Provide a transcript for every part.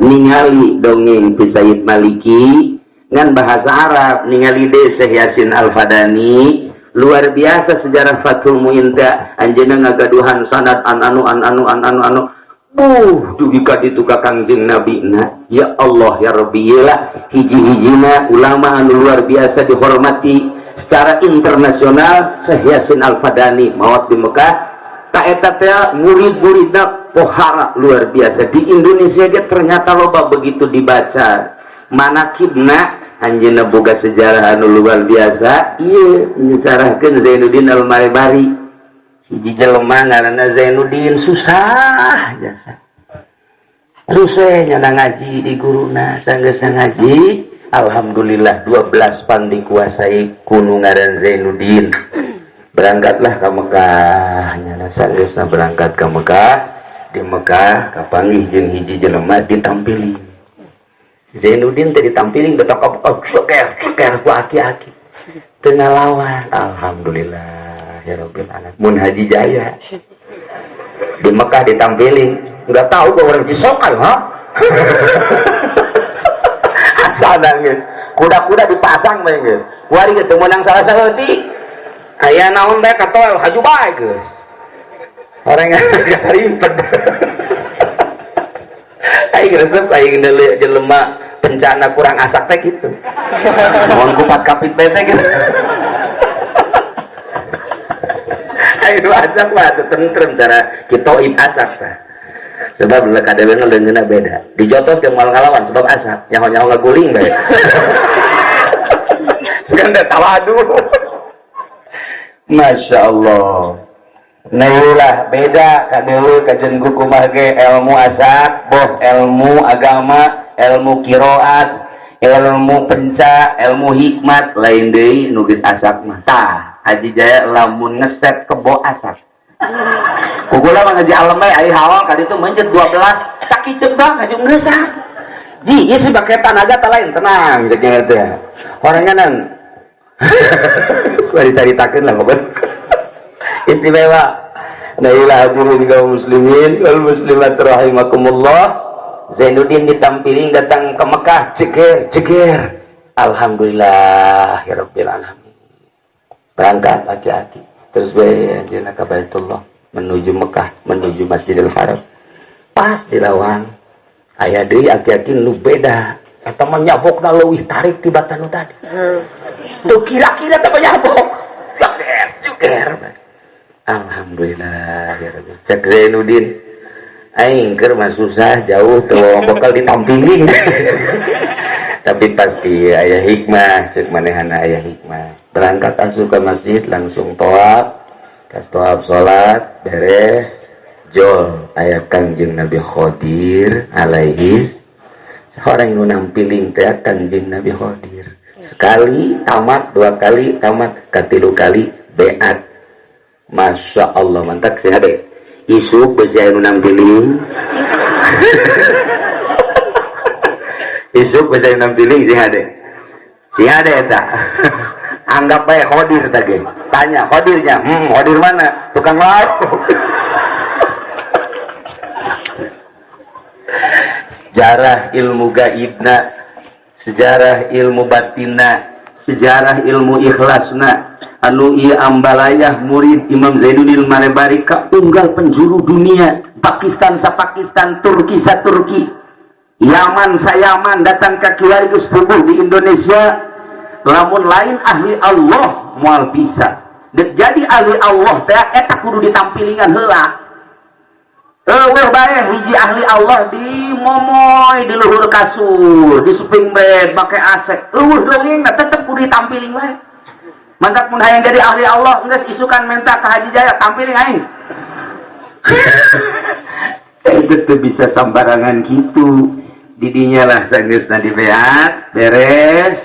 Ningali dongeng ti Sayyid Maliki ngan bahasa Arab, ningali deui Syekh Yasin Al-Fadani luar biasa sejarah Fathul Muin teh anjeunna ngagaduhan sanad an anu an anu an anu anu dugi ka ditu ka Kangjeng Nabi na. Ya Allah ya Rabbi, lah hiji-hijina ulama anu luar biasa dihormati secara internasional Syekh Yasin Al-Fadani maot di Mekah. Ka eta teh murid-muridna pohara luar biasa di Indonesia ge ternyata loba. Begitu dibaca manakibna anjeunna boga sejarah anu luar biasa. Ieu nyarahkeun Zainuddin Al-Marebari, hiji jelema ngaranna Zainuddin, susah jasa susah nyana ngaji di guruna. Sanggeus ngaji, alhamdulillah 12 pan dikuasai ku nu ngaran Zainuddin. Berangkatlah ke Mekah nyana. Sanggeusna berangkat ke Mekah, di Mekah kapanggih jeung hiji jelema, ditampilin. Zainuddin teh ditampilin, betok oh, ceker ceker ku aki-aki teu ngalawan. Alhamdulillah ya rabbil alamin. Mun Haji Jaya di Mekah ditampilin, nggak tahu gua orang Cisokan ha. Asana geus kuda-kuda dipasang bae geus kuari geus teu meunang salah saeutik, aya naon bae katoel haju bae geus orang nggak ribet. Aing resep aing deuleu jelema bencana kurang asak teh gitu, mohon kupat kapit bae teh gitu. Aing nu asak mah teu tentrem cara kitoib asak tah, sebab kadeuleuna leungeunna beda, dijotos jeung moal ngalawan sebab asak nyaho-nyaho ngaguling bae kan teh tawadu. Masya Allah. Nah ieulah beda kadeuleu kajen kumaha ge ilmu asak, boh ilmu agama, ilmu qiraat, ilmu penca, ilmu hikmat, lain deui nu geus asak mah. Tah, Haji Jaya lamun ngeset kebo asak. Kukula mah ngaji alam bae ari hawal ka ditu mencet 12 sakiceuk bang ngaji geus ah. Ji, ieu sih pake tanaga tah lain tenang cek nya teh. Orangnya nan. Kuari caritakeun lah pokoknya. Istimewa. Nah ilah hadirin kaum muslimin wal muslimat rahimakumullah. Zainuddin ditampilin datang ke Mekah, ceger ceger. Alhamdulillah ya rabbil alamin. Berangkat hati-hati. Terus bae anjeunna ka Baitullah menuju Mekah, menuju Masjidil Haram. Pas di lawang aya deui aki-aki nu beda. Eta mah nyabokna leuwih tarik tibatan nu tadi. Tuh kira-kira teh nyabok. Ceger ceger. Alhamdulillah ya Rabbi. Cek Zainuddin, aing keur mah susah jauh tuh bakal ditampilin. Tapi pasti aya hikmah, cek manehana aya hikmah. Berangkat asup ke masjid langsung tawaf, kas tawaf salat beres, jol aya Kangjeng Nabi Khadir alaihi. Orang nu nampiling teh Kangjeng Nabi Khadir. Sekali tamat, dua kali tamat, katilu kali beat. Masya Allah, mantap sih adek. Isuk besi anu nampiling. Isuk besi anu nampiling sih adek. Sih adek eta. Anggap bae Khodir tadi. Tanya Khodirnya, Khodir mana? Tukang lauk. Sejarah ilmu gaibna, sejarah ilmu batinna, sejarah ilmu ikhlasna. Anu ieu ambalayah murid Imam Zainuddin Marebari ka unggal penjuru dunia, Pakistan sa Pakistan, Turki sa Turki, Yaman sa Yaman, datang ka kiwari geus puguh di Indonesia. Lamun lain ahli Allah moal bisa. Dek jadi ahli Allah teh eta kudu ditampilingan heula. Eueuh bae hiji ahli Allah di momoy di luhur kasur, di spring bed make AC. Eueuh dongengna tetep kudu ditampiling bae. Mantap mun hayang jadi ahli Allah geus isukan minta ka Haji Jaya tampiling aing. Itu tuh bisa sambarangan gitu. Didinya lah sanggeusna dibeat, beres,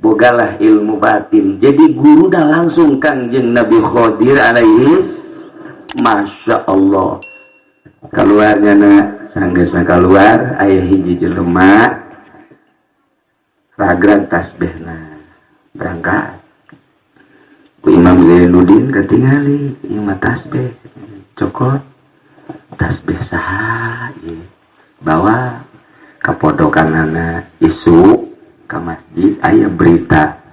bogalah ilmu batin. Jadi guru dah langsung Kangjeng Nabi Khadir alaihi. Masya Allah. Keluarnya na sanggeusna keluar aya hiji jelema ragrag tasbihna berangkat. Ku Imam Zainuddin katingali ieu mah tasbih cokot tasbih saha ieu, bawa Kapondokanana isuk ka masjid aya berita.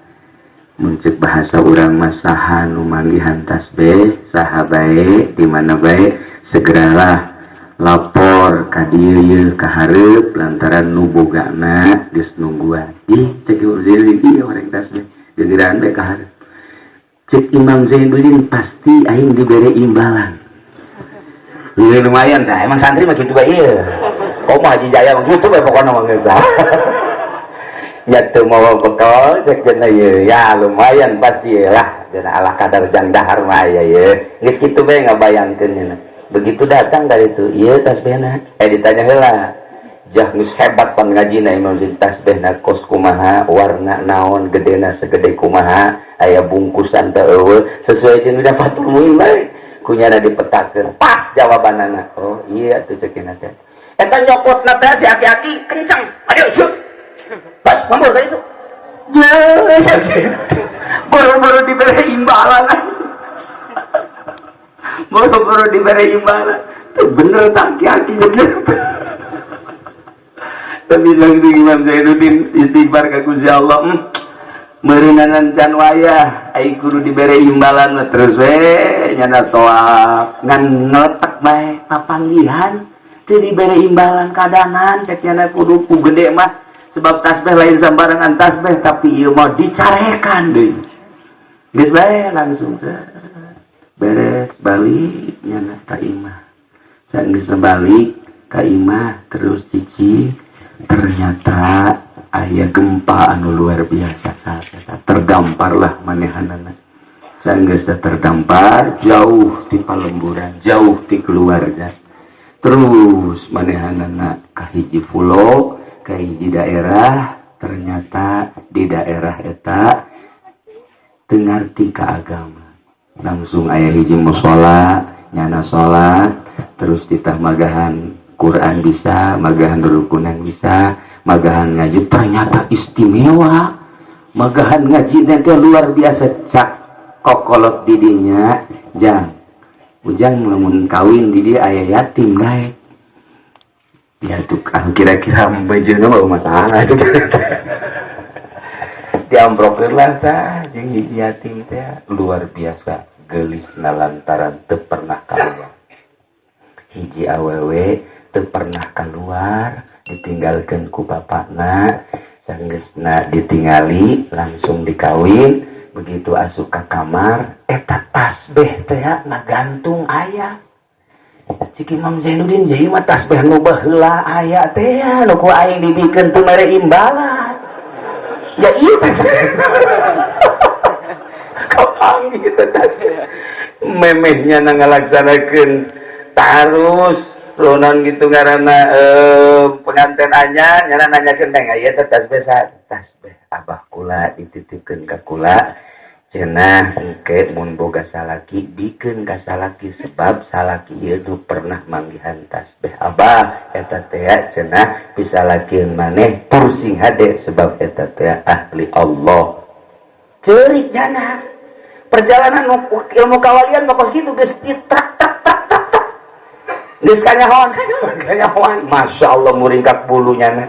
Mun cek bahasa urang mah, saha nu manggihan tasbih, saha bae, di mana bae, segeralah lapor ka dieu yeuh, ka hareup, lantaran nu bogana geus nungguan. Ih, cek Imam Zainuddin, ieu orang tasbih gegeran bae ka hareup. Cek Imam Zainuddin, pasti aing dibere imbalan. Iya, lumayan dah, emang santri mah kitu bae ieu. Komo Haji Jaya mah kitu bae pokona mah geus. Ya teu mawa bekal cek cenah ieu, ya lumayan pasti lah cenah, ala kadar jang dahar mah aya ieu. Geus kitu bae ngabayangkeun nya. Begitu datang dari itu, ieu tasbihna. Eh, ditanya heula. Jah geus hebat pan ngajina Imam Zain, tasbihna kos kumaha, warna naon, gedena segede kumaha, aya bungkusan teu eueuh, sesuai jeung udah Fathul Muin bae. Kunyana dipetakeun, pas jawabanana. Oh iya tuh, ceukina teh. Eta nyokotna teh si aki-aki kencang. Ayo, syuk. Pas, ngomong tadi itu. Boro-boro diberi imbalan. Boro-boro diberi imbalan. Itu bener tak aki-aki bener. Tapi langsung Imam Zainuddin istighfar ka Gusti Allah. Meureunanan can wayah ai kudu dibere imbalan mah, terus we nyana toak ngan ngeletak bae papanggihan teu dibere imbalan kadanan. Cek nyana kudu ku gede mah, sebab tasbih lain sembarangan tasbih, tapi ieu mah dicarekan deui. Geus bae langsung beres, balik nyana ka imah. Geus balik ka imah terus cici, ternyata aya gempa anu luar biasa saat eta, tergamparlah manehanana. Sanggeus terdampar jauh di palemburan, jauh di keluarga, terus manehanana ka hiji pulau, ka hiji daerah. Ternyata di daerah eta teu ngarti ka agama. Langsung aya hiji musola, nyana salat terus, ditah magahan Quran bisa, magahan rukunan bisa, magahan ngaji. Ternyata istimewa magahan ngaji nanti luar biasa. Cak kokolot didinya, jang ujang lamun kawin di dia aya yatim daek ya tuh kan, kira-kira bejana mah masalah itu diamprokeun lah tah jeung hiji yatim teh. Luar biasa gelisna lantaran teu pernah keluar, hiji awewe teu pernah keluar, ditinggalkan ku bapakna. Sanggeusna ditingali langsung dikawin. Begitu asup ka kamar, eta tasbih teh ngagantung aya. Cik Imam Zainuddin, jadi mah tasbih nu baheula aya teh nu ku aing dibikeun teu mere imbalan ya, ieu teh kapanggih teh tasbih memehnya na ngalaksanakeun tarus lonan gitu ngaranna pengantin anyar. Nyana nanyakeun teh, ieu teh tasbih tasbih abah kula, dititipkeun ka kula cenah, engke mun boga salaki bikeun ka salaki, sebab salaki ieu nu pernah manggihan tasbih abah eta teh cenah, bisa lakieun maneh tur sing hade sebab eta teh ahli Allah. Ceurik nyana perjalanan ilmu kawalian mah kos kitu, geus tak tak tak tak tak geus kanyahoan kanyahoan. Masya Allah, muringkak bulunya na,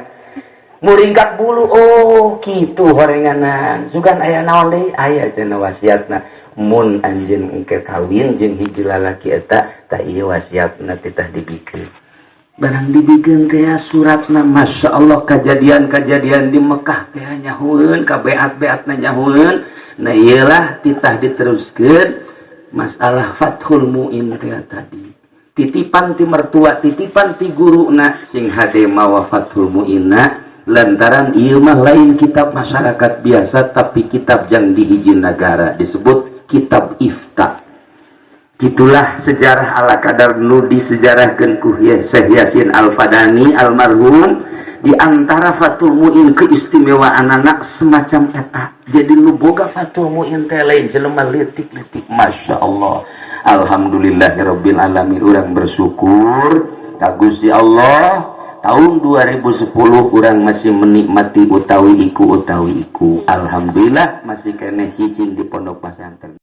muringkak bulu. Oh kitu horenganan. Sugan aya naon deui? Aya cenah wasiatna, mun anjeun engke kawin jeung hiji lalaki eta tah, ieu wasiatna, titah dibikeun. Barang dibikeun teh suratna, Masya Allah, kejadian-kejadian di Mekah teh nyahueun, ka beat-beatna nyahueun. Nah, iyalah titah diteruskeun masalah Fathul Muin teh tadi, titipan ti mertua, titipan ti guruna, sing hade mawa Fathul Muinna lantaran ieu mah lain kitab masyarakat biasa, tapi kitab yang dihiji negara, disebut kitab ifta. Gitulah sejarah ala kadar nu disejarahkeun ku Syekh Yasin Al-Fadani almarhum. Di antara Fathul Muin keistimewaan anak semacam eta. Jadi nu boga Fathul Muin teh lain jelema leutik-leutik. Masya Allah, alhamdulillahirabbil alamin, urang bersyukur ka Gusti Allah, tahun 2010 urang masih menikmati utawi iku utawi iku. Alhamdulillah masih keneh cicing di pondok pesantren.